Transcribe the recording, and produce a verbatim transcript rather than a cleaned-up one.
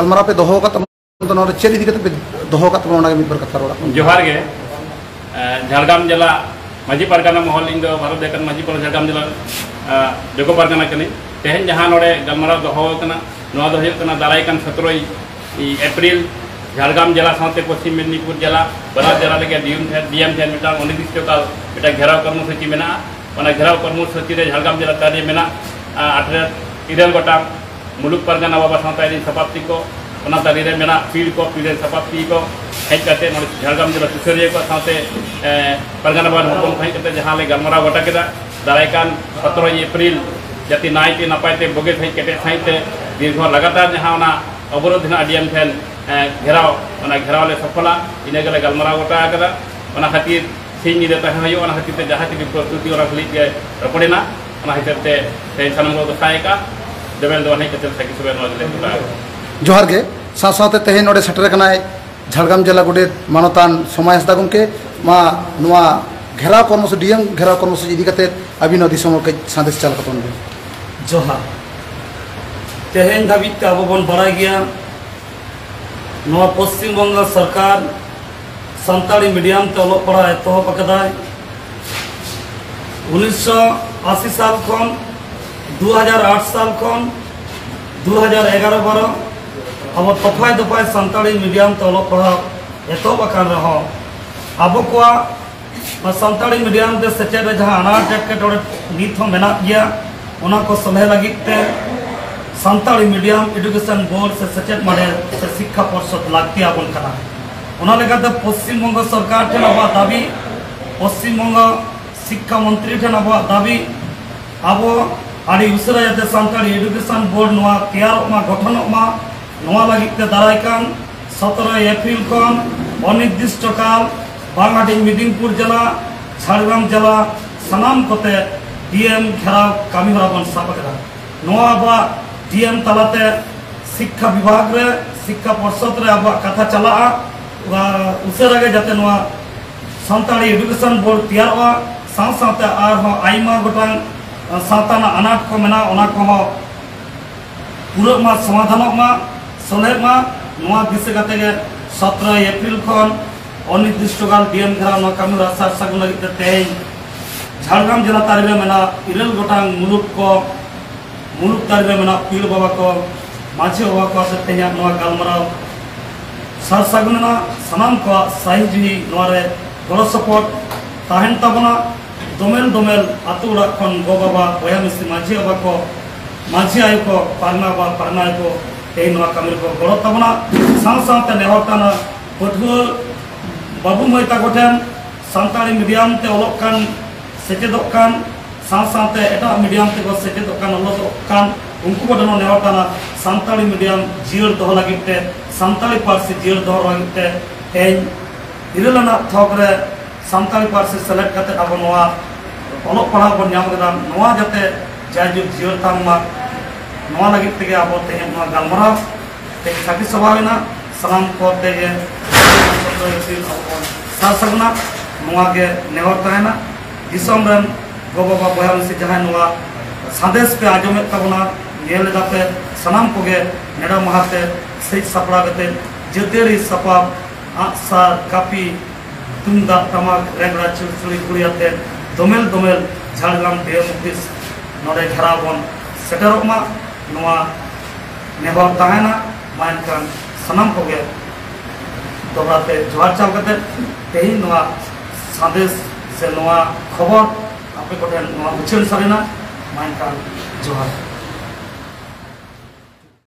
ᱜᱟᱞᱢᱟᱨᱟᱣ ᱯᱮ ᱫᱚᱦᱚ ᱟᱠᱟᱫ ᱛᱟᱵᱚᱱᱟ, ᱱᱚᱰᱮ ᱪᱮᱫ ᱤᱫᱤ ᱠᱟᱛᱮ ᱯᱮ ᱫᱚᱦᱚ ᱟᱠᱟᱫ ᱛᱟᱵᱚᱱᱟ, ᱚᱱᱟᱜᱮ ᱢᱤᱫ ᱵᱟᱨ ᱠᱟᱛᱷᱟ ᱨᱚᱲ ᱟᱠᱚ᱾ ᱡᱚᱦᱟᱨ ᱜᱮ᱾ ᱮ, ᱡᱷᱟᱲᱜᱨᱟᱢ ᱡᱮᱞᱟ ᱢᱟᱹᱡᱷᱤ ᱯᱟᱨᱜᱟᱱᱟ ᱢᱚᱦᱚᱞ, ᱤᱧ ᱫᱚ ᱵᱷᱟᱨᱚᱛ ᱫᱮᱠᱟᱱ ᱢᱟᱹᱡᱷᱤ ᱯᱟᱨᱜᱟᱱᱟ ᱡᱷᱟᱲᱜᱨᱟᱢ ᱡᱮᱞᱟ, ᱮ, ᱡᱚᱜᱚ ᱯᱟᱨᱜᱟᱱᱟ ᱠᱟᱹᱱᱟᱹᱧ᱾ ᱛᱮᱦᱮᱧ ᱡᱟᱦᱟᱸ ᱱᱚᱰᱮ ᱜᱟᱞᱢᱟᱨᱟᱣ ᱫᱚᱦᱚ ᱟᱠᱟᱱᱟ, ᱱᱚᱣᱟ ᱫᱚ ᱦᱩᱭᱩᱜ ᱠᱟᱱᱟ ᱫᱟᱨᱟᱭ ᱠᱟᱱ ᱥᱚᱛᱨᱚᱭ ᱮᱯᱨᱤᱞ ᱡᱷᱟᱲᱜᱨᱟᱢ ᱡᱮᱞᱟ ᱥᱟᱶᱛᱮ ᱯᱚᱥᱪᱤᱢ ᱢᱮᱫᱽᱱᱤᱯᱩᱨ ᱡᱮᱞᱟ ᱵᱟᱱᱟᱨ ᱡᱮᱞᱟ ᱞᱟᱹᱜᱤᱫ ᱰᱤ ᱮᱢ ᱴᱷᱮᱱ, ᱰᱤ ᱮᱢ ᱴᱷᱮᱱ ᱢᱤᱫᱴᱟᱝ ᱚᱱᱤᱨᱫᱤᱥᱴᱚ ᱠᱟᱞ ᱢᱤᱫᱴᱟᱝ ᱜᱷᱮᱨᱟᱣ ᱠᱚᱨᱢᱚᱥᱩᱪᱤ ᱢᱮᱱᱟᱜᱼᱟ᱾ ᱚᱱᱟ ᱜᱷᱮᱨᱟᱣ ᱠᱚᱨᱢᱚᱥᱩᱪᱤ ᱨᱮ ᱡᱷᱟᱲᱜᱨᱟᱢ ᱡᱮᱞᱟ ᱛᱟᱹᱨᱤ ᱢᱮᱱᱟᱜ, ᱟ, ᱟᱴᱷᱨᱚ ᱤᱨᱟᱹᱞ ᱜᱚᱴᱟᱝ ᱢᱩᱞᱩᱠ ᱯᱟᱨᱜᱟᱱᱟ ᱵᱟᱵᱟ ᱥᱟᱶᱛᱟ ᱟᱹᱨᱤ ᱥᱟᱯᱟᱵᱛᱤ ᱠᱚ, ᱚᱱᱟ ᱛᱟᱹᱨᱤ ᱨᱮ ᱢᱮᱱᱟᱜ ᱯᱤᱲ ᱠᱚ, ᱯᱤᱲ ᱨᱮᱱ ᱥᱟᱯᱟᱵᱛᱤ ᱠᱚ ᱦᱮᱡ ᱠᱟᱛᱮ ᱱᱚᱰᱮ ᱡᱷᱟᱲᱜᱨᱟᱢ ᱡᱮᱞᱟ ᱥᱩᱥᱟᱹᱨᱤᱭᱟᱹ ᱠᱚ ᱥᱟᱶᱛᱮ, ᱮ, ᱯᱟᱨᱜᱟᱱᱟ ᱵᱟᱵᱟ ᱦᱚᱯᱚᱱ ᱠᱚ ᱦᱮᱡ ᱠᱟᱛᱮ ᱡᱟᱦᱟᱸ ᱞᱮ ᱜᱟᱞᱢᱟᱨᱟᱣ ᱜᱚᱴᱟ ᱠᱮᱫᱟ, ᱫᱟᱨᱟᱭ ᱠᱟᱱ ᱥᱚᱛᱨᱚᱭ ᱮᱯᱨᱤᱞ ᱡᱟᱛᱮ ᱱᱟᱭᱛᱮ ᱱᱟᱯᱟᱭ ᱛᱮ ᱵᱩᱜᱤ ᱥᱟᱺᱦᱤᱡ ᱠᱮᱴᱮᱡ ᱥᱟᱺᱦᱤᱡ ᱛᱮ ᱫᱤᱨᱜᱷᱚ ᱞᱟᱜᱟᱛᱟᱨ ᱡᱟᱦᱟᱸ ᱚᱱᱟ ᱚᱵᱚᱨᱳᱫᱷ ᱦᱮᱱᱟᱜ ᱰᱤ ᱮᱢ ᱴᱷᱮᱱ, ᱮ, ᱜᱷᱮᱨᱟᱣ, ᱚᱱᱟ ᱜᱷᱮᱨᱟᱣ ᱞᱮ ᱥᱚᱯᱷᱚᱞᱟ, ᱤᱱᱟᱹ ᱜᱮᱞᱮ ᱜᱟᱞᱢᱟᱨᱟᱣ ᱜᱚᱴᱟ ᱟᱠᱟᱫᱟ᱾ ᱚᱱᱟ ᱠᱷᱟᱹᱛᱤᱨ ᱥᱤᱧ ᱧᱤᱫᱟᱹ ᱛᱟᱦᱮᱸ ᱦᱩᱭᱩᱜᱼᱟ, ᱚᱱᱟ ᱠᱷᱟᱹᱛᱤᱨ ᱛᱮ ᱡᱟᱦᱟᱸ ᱛᱤᱱᱟᱹᱜ ᱯᱨᱚᱥᱛᱩᱛᱤ ᱚᱱᱟ ᱠᱷᱟᱹᱞᱤ ᱜᱮ ᱨᱚᱯᱚᱲᱮᱱᱟ, ᱚᱱᱟ ᱦᱤᱥᱟᱹᱵ ᱛᱮ ᱛᱮᱦᱮᱧ ᱥᱟᱱᱟᱢ ᱠᱚ ᱜᱚᱥᱟᱭ ᱟᱠᱟᱫ ᱫᱮᱵᱮᱞ ᱫᱚ ᱦᱮᱡ ᱠᱟᱛᱮ ᱥᱟᱹᱠᱷᱤ ᱥᱚᱵᱷᱟ ᱱᱚᱣᱟ ᱜᱮᱞᱮ ᱜᱚᱴᱟ ᱟᱠᱟᱫᱟ᱾ ᱡᱚᱦᱟᱨ ᱜᱮ᱾ ᱥᱟᱶ ᱥᱟᱶᱛᱮ ᱛᱮᱦᱮᱧ ᱱᱚᱰᱮ ᱥᱮᱴᱮᱨ ᱟᱠᱟᱱᱟᱭ ᱡᱷᱟᱲᱜᱨᱟᱢ ᱡᱮᱞᱟ ᱜᱚᱰᱮᱛ ᱢᱟᱱᱚᱛᱟᱱ ᱥᱚᱢᱟᱭ ᱦᱟᱸᱥᱫᱟ ᱜᱚᱢᱠᱮ᱾ ᱢᱟ ᱱᱚᱣᱟ ᱜᱷᱮᱨᱟᱣ ᱠᱚᱨᱢᱚᱥᱩᱪᱤ, ᱰᱤ ᱮᱢ ᱜᱷᱮᱨᱟᱣ ᱠᱚᱨᱢᱚᱥᱩᱪᱤ ᱤᱫᱤ ᱠᱟᱛᱮ ᱟᱹᱵᱤᱱ ᱱᱚᱣᱟ ᱫᱤᱥᱚᱢ ᱦᱚᱲ ᱠᱟᱹᱡ ᱥᱟᱸᱫᱮᱥ ᱪᱟᱞ ᱠᱟᱛᱟᱵᱚᱱ ᱵᱤᱱ᱾ ᱡᱚᱦᱟᱨ᱾ ᱛᱮᱦᱮᱧ ᱫᱷᱟᱹᱵᱤᱡ ᱛᱮ ᱟᱵᱚ ᱵᱚᱱ ᱵᱟᱲᱟᱭ ᱜᱮᱭᱟ, ᱱᱚᱣᱟ ᱯᱚᱥᱪᱤᱢ ᱵᱚᱝᱜᱚ ᱥᱚᱨᱠᱟᱨ ᱥᱟᱱᱛᱟᱲᱤ ᱢᱤᱰᱤᱭᱟᱢ ᱛᱮ ᱚᱞᱚᱜ ᱯᱟᱲᱦᱟᱣ ᱮᱛᱚᱦᱚᱵ ᱟᱠᱟᱫᱟᱭ᱾ ᱩᱱᱤᱥᱥᱚ ᱟᱥᱤ ᱥᱟᱞ ᱠᱷᱚᱱ, ᱫᱩ ᱦᱟᱡᱟᱨ ᱟᱴ ᱥᱟᱞ ᱠᱷᱚᱱ ᱫᱩ ᱦᱟᱡᱟᱨ ᱮᱜᱟᱨᱚ ᱵᱟᱨᱚ ᱟᱵᱚ ᱫᱚᱯᱷᱟᱭ ᱫᱚᱯᱷᱟᱭ ᱥᱟᱱᱛᱟᱲᱤ ᱢᱤᱰᱤᱭᱟᱢ ᱛᱮ ᱚᱞᱚᱜ ᱯᱟᱲᱦᱟᱣ ᱮᱛᱚᱦᱚᱵ ᱟᱠᱟᱱ ᱨᱮᱦᱚᱸ, ᱟᱵᱚ ᱠᱚᱣᱟᱜ ᱱᱚᱣᱟ ᱥᱟᱱᱛᱟᱲᱤ ᱢᱤᱰᱤᱭᱟᱢ ᱛᱮ ᱥᱮᱪᱮᱫ ᱨᱮ ᱡᱟᱦᱟᱸ ᱟᱱᱟᱴ ᱮᱴᱠᱮᱴᱚᱬᱮ ᱱᱤᱛ ᱦᱚᱸ ᱢᱮᱱᱟᱜ ᱜᱮᱭᱟ, ᱚᱱᱟ ᱠᱚ ᱥᱚᱞᱦᱮ ᱞᱟᱹᱜᱤᱫ ᱛᱮ ᱥᱟᱱᱛᱟᱲᱤ ᱢᱤᱰᱤᱭᱟᱢ ᱮᱰᱩᱠᱮᱥᱚᱱ ᱵᱳᱨᱰ ᱥᱮ ᱥᱮᱪᱮᱫ ᱢᱟᱰᱮᱨ ᱥᱮ ᱥᱤᱠᱠᱷᱟ ᱯᱚᱨᱥᱚᱫ ᱞᱟᱹᱠᱛᱤ ᱟᱵᱚᱱ ᱠᱟᱱᱟ᱾ ᱚᱱᱟ ᱞᱮᱠᱟᱛᱮ ᱯᱚᱥᱪᱤᱢ ᱵᱚᱝᱜᱚ ᱥᱚᱨᱠᱟᱨ ᱴᱷᱮᱱ ᱟᱵᱚᱣᱟᱜ ᱫᱟᱹᱵᱤ, ᱯᱚᱥᱪᱤᱢ ᱵᱚᱝᱜᱚ ᱥᱤᱠᱠᱷᱟ ᱢᱚᱱᱛᱨᱤ ᱴᱷᱮᱱ ᱟᱵᱚᱣᱟᱜ ᱫᱟᱹᱵᱤ, ᱟᱵᱚ ᱟᱹᱰᱤ ᱩᱥᱟᱹᱨᱟ ᱡᱟᱛᱮ ᱥᱟᱱᱛᱟᱲᱤ ᱮᱰᱩᱠᱮᱥᱚᱱ ᱵᱳᱨᱰ ᱱᱚᱣᱟ ᱛᱮᱭᱟᱨᱚᱜ ᱢᱟ, ᱜᱚᱴᱷᱚᱱᱚᱜ ᱢᱟ, ᱱᱚᱣᱟ ᱞᱟᱹᱜᱤᱫ ᱛᱮ ᱫᱟᱨᱟᱭ ᱠᱟᱱ ᱥᱚᱛᱨᱚᱭ ᱮᱯᱨᱤᱞ ᱠᱷᱚᱱ ᱚᱱᱤᱨᱫᱤᱥᱴᱚ ᱠᱟᱞ ᱵᱟᱝᱞᱟᱫᱮᱥ ᱢᱮᱫᱤᱱᱯᱩᱨ ᱡᱮᱞᱟ, ᱡᱷᱟᱲᱜᱨᱟᱢ ᱡᱮᱞᱟ ᱥᱟᱱᱟᱢ ᱠᱚᱛᱮ ᱰᱤ ᱮᱢ ᱜᱷᱮᱨᱟᱣ ᱠᱟᱹᱢᱤ ᱦᱚᱨᱟ ᱵᱚᱱ ᱥᱟᱵ ᱟᱠᱟᱫᱟ᱾ ᱱᱚᱣᱟ ᱟᱵᱚᱣᱟᱜ ᱰᱤ ᱮᱢ ᱛᱟᱞᱟᱛᱮ ᱥᱤᱠᱠᱷᱟ ᱵᱤᱵᱷᱟᱜᱽ ᱨᱮ, ᱥᱤᱠᱠᱷᱟ ᱯᱚᱨᱥᱚᱫ ᱨᱮ ᱟᱵᱚᱣᱟᱜ ᱠᱟᱛᱷᱟ ᱪᱟᱞᱟᱜᱼᱟ᱾ ᱟᱨ ᱩᱥᱟᱹᱨᱟ ᱜᱮ ᱡᱟᱛᱮ ᱱᱚᱣᱟ ᱥᱟᱱᱛᱟᱲᱤ ᱮᱰᱩᱠᱮᱥᱚᱱ ᱵᱳᱨᱰ ᱛᱮᱭᱟᱨᱚᱜᱼᱟ, ᱥᱟᱶ ᱥᱟᱶᱛᱮ ᱟᱨᱦᱚᱸ ᱟᱭᱢᱟ ᱜᱚᱴᱟᱝ, ᱟ, ᱥᱟᱶᱛᱟ ᱨᱮᱱᱟᱜ ᱟᱱᱟᱴ ᱠᱚ ᱢᱮᱱᱟᱜᱼᱟ, ᱚᱱᱟ ᱠᱚᱦᱚᱸ ᱯᱩᱨᱟᱹᱜ ᱢᱟ, ᱥᱚᱢᱟᱫᱷᱟᱱᱚᱜ ᱢᱟ᱾ ᱥᱚᱞᱦᱮᱜ ᱢᱟ᱾ ᱱᱚᱣᱟ ᱫᱤᱥᱟᱹ ᱠᱟᱛᱮ ᱜᱮ ᱥᱚᱛᱨᱚ ᱮᱯᱨᱤᱞ ᱠᱷᱚᱱ ᱚᱱᱤᱨᱫᱤᱥᱴᱚ ᱠᱟᱞ ᱰᱤ ᱮᱢ ᱜᱷᱮᱨᱟᱣ ᱱᱚᱣᱟ ᱠᱟᱹᱢᱤ ᱦᱚᱨᱟ ᱥᱟᱨ ᱥᱟᱹᱜᱩᱱ ᱞᱟᱹᱜᱤᱫ ᱛᱮ ᱛᱮᱦᱮᱧ ᱡᱷᱟᱲᱜᱨᱟᱢ ᱡᱮᱞᱟ ᱛᱟᱹᱨᱤ ᱨᱮ ᱢᱮᱱᱟᱜ ᱤᱨᱟᱹᱞ ᱜᱚᱴᱟᱝ ᱢᱩᱞᱩᱠ ᱠᱚ, ᱢᱩᱞᱩᱠ ᱛᱟᱹᱨᱤ ᱨᱮ ᱢᱮᱱᱟᱜ ᱯᱤᱲ ᱵᱟᱵᱟ ᱠᱚ, ᱢᱟᱹᱡᱷᱤ ᱵᱟᱵᱟ ᱠᱚ ᱟᱛᱮ ᱛᱮᱦᱮᱧᱟᱜ ᱱᱚᱣᱟ ᱜᱟᱞᱢᱟᱨᱟᱣ ᱥᱟᱨ ᱥᱟᱹᱜᱩᱱ ᱮᱱᱟ᱾ ᱥᱟᱱᱟᱢ ᱠᱚᱣᱟᱜ ᱥᱟᱹᱦᱤ ᱡᱩᱦᱤ ᱱᱚᱣᱟ ᱨᱮ ᱜᱚᱲᱚ ᱥᱚᱯᱚᱦᱚᱫ ᱛᱟᱦᱮᱱ ᱛᱟᱵᱚᱱᱟ᱾ ᱫᱚᱢᱮᱞ ᱫᱚᱢᱮᱞ ᱟᱛᱳ ᱚᱲᱟᱜ ᱠᱷᱚᱱ ᱜᱚ ᱵᱟᱵᱟ, ᱵᱚᱭᱦᱟ ᱢᱤᱥᱤ, ᱢᱟᱹᱡᱷᱤ ᱵᱟᱵᱟ ᱠᱚ, ᱢᱟᱹᱡᱷᱤ ᱟᱭᱳ ᱠᱚ, ᱯᱟᱨᱜᱟᱱᱟ ᱵᱟᱵᱟ, ᱯᱟᱨᱜᱟᱱᱟ ᱟᱭᱳ ᱠᱚ ᱛᱮᱦᱮᱧ ᱱᱚᱣᱟ ᱠᱟᱹᱢᱤ ᱨᱮᱠᱚ ᱜᱚᱲᱚ ᱛᱟᱵᱚᱱᱟ᱾ ᱥᱟᱶ ᱥᱟᱶᱛᱮ ᱱᱮᱦᱚᱨ ᱠᱟᱱᱟ ᱯᱟᱹᱴᱷᱩᱣᱟᱹ ᱵᱟᱹᱵᱩ ᱢᱟᱹᱭ ᱛᱟᱠᱚ ᱴᱷᱮᱱ, ᱥᱟᱱᱛᱟᱲᱤ ᱢᱤᱰᱤᱭᱟᱢ ᱛᱮ ᱚᱞᱚᱜ ᱠᱟᱱ, ᱥᱮᱪᱮᱫᱚᱜ ᱠᱟᱱ, ᱥᱟᱶ ᱥᱟᱶᱛᱮ ᱮᱴᱟᱜ ᱢᱤᱰᱤᱭᱟᱢ ᱛᱮᱠᱚ ᱥᱮᱪᱮᱫᱚᱜ ᱠᱟᱱ, ᱚᱞᱚᱜᱚᱜ ᱠᱟᱱ, ᱩᱱᱠᱩ ᱠᱚ ᱴᱷᱮᱱ ᱦᱚᱸ ᱱᱮᱦᱚᱨ ᱠᱟᱱᱟ ᱥᱟᱱᱛᱟᱲᱤ ᱢᱤᱰᱤᱭᱟᱢ ᱡᱤᱭᱟᱹᱲ ᱫᱚᱦᱚ ᱞᱟᱹᱜᱤᱫ ᱛᱮ, ᱥᱟᱱᱛᱟᱲᱤ ᱯᱟᱹᱨᱥᱤ ᱡᱤᱭᱟᱹᱲ ᱫᱚᱦᱚ ᱞᱟᱹᱜᱤᱫ ᱛᱮ ᱛᱮᱦᱮᱧ ᱤᱨᱟᱹᱞ ᱟᱱᱟᱜ ᱛᱷᱚᱠ ᱨᱮ ᱥᱟᱱᱛᱟᱲᱤ ᱯᱟᱹᱨᱥᱤ ᱥᱮᱞᱮᱫ ᱠᱟᱛᱮ ᱟᱵᱚ ᱱᱚᱣᱟ ᱚᱞᱚᱜ ᱯᱟᱲᱦᱟᱣ ᱵᱚᱱ ᱧᱟᱢ ᱠᱮᱫᱟ, ᱱᱚᱣᱟ ᱡᱟᱛᱮ ᱡᱟᱭᱡᱩᱜᱽ ᱡᱤᱭᱟᱹᱲ ᱛᱟᱦᱮᱱ ᱢᱟ, ᱱᱚᱣᱟ ᱞᱟᱹᱜᱤᱫ ᱛᱮᱜᱮ ᱟᱵᱚ ᱛᱮᱦᱮᱧ ᱱᱚᱣᱟ ᱜᱟᱞᱢᱟᱨᱟᱣ ᱛᱮᱦᱮᱧ ᱥᱟᱹᱠᱷᱤ ᱥᱚᱵᱷᱟ ᱦᱩᱭᱱᱟ᱾ ᱥᱟᱱᱟᱢ ᱠᱚ ᱛᱮᱜᱮ ᱟᱵᱚ ᱵᱚᱱ ᱥᱟᱨ ᱥᱟᱹᱜᱩᱱᱟ, ᱱᱚᱣᱟ ᱜᱮ ᱱᱮᱦᱚᱨ ᱛᱟᱦᱮᱱᱟ᱾ ᱫᱤᱥᱚᱢ ᱨᱮᱱ ᱜᱚ ᱵᱟᱵᱟ, ᱵᱚᱭᱦᱟ ᱢᱤᱥᱤ ᱡᱟᱦᱟᱸᱭ ᱱᱚᱣᱟ ᱥᱟᱸᱫᱮᱥ ᱯᱮ ᱟᱸᱡᱚᱢᱮᱫ ᱛᱟᱵᱚᱱᱟ, ᱧᱮᱞ ᱮᱫᱟ ᱯᱮ, ᱥᱟᱱᱟᱢ ᱠᱚᱜᱮ ᱱᱮᱰᱟ ᱢᱟᱦᱟ ᱛᱮ ᱥᱟᱹᱡ ᱥᱟᱯᱲᱟᱣ ᱠᱟᱛᱮ ᱡᱟᱹᱛᱤᱭᱟᱹᱨᱤ ᱥᱟᱯᱟᱵ, ᱟᱜᱼᱥᱟᱨ, ᱠᱟᱹᱯᱤ, ᱛᱩᱢᱫᱟᱜ ᱴᱟᱢᱟᱠ, ᱨᱮᱜᱽᱲᱟ, ᱪᱤᱲᱪᱤᱲᱤ, ᱜᱷᱩᱲᱤ ᱟᱛᱮ ᱫᱚᱢᱮᱞ ᱫᱚᱢᱮᱞ ᱡᱷᱟᱲᱜᱨᱟᱢ ᱰᱤ ᱮᱢ ᱚᱯᱷᱤᱥ ᱱᱚᱰᱮ ᱜᱷᱮᱨᱟᱣ ᱵᱚᱱ ᱥᱮᱴᱮᱨᱚᱜ ᱢᱟ, ᱱᱚᱣᱟ ᱱᱮᱦᱚᱨ ᱛᱟᱦᱮᱱᱟ᱾ ᱢᱟ ᱮᱱᱠᱷᱟᱱ ᱥᱟᱱᱟᱢ ᱠᱚᱜᱮ ᱫᱚᱦᱲᱟ ᱛᱮ ᱡᱚᱦᱟᱨ ᱪᱟᱞ ᱠᱟᱛᱮ ᱛᱮᱦᱮᱧ ᱱᱚᱣᱟ ᱥᱟᱸᱫᱮᱥ ᱥᱮ ᱱᱚᱣᱟ ᱠᱷᱚᱵᱚᱨ ᱟᱯᱮ ᱠᱚᱴᱷᱮᱱ ᱱᱚᱣᱟ ᱩᱪᱷᱟᱹᱱ ᱥᱟᱹᱨᱤᱱᱟ᱾ ᱢᱟ ᱮᱱᱠᱷᱟᱱ ᱡᱚᱦᱟᱨ᱾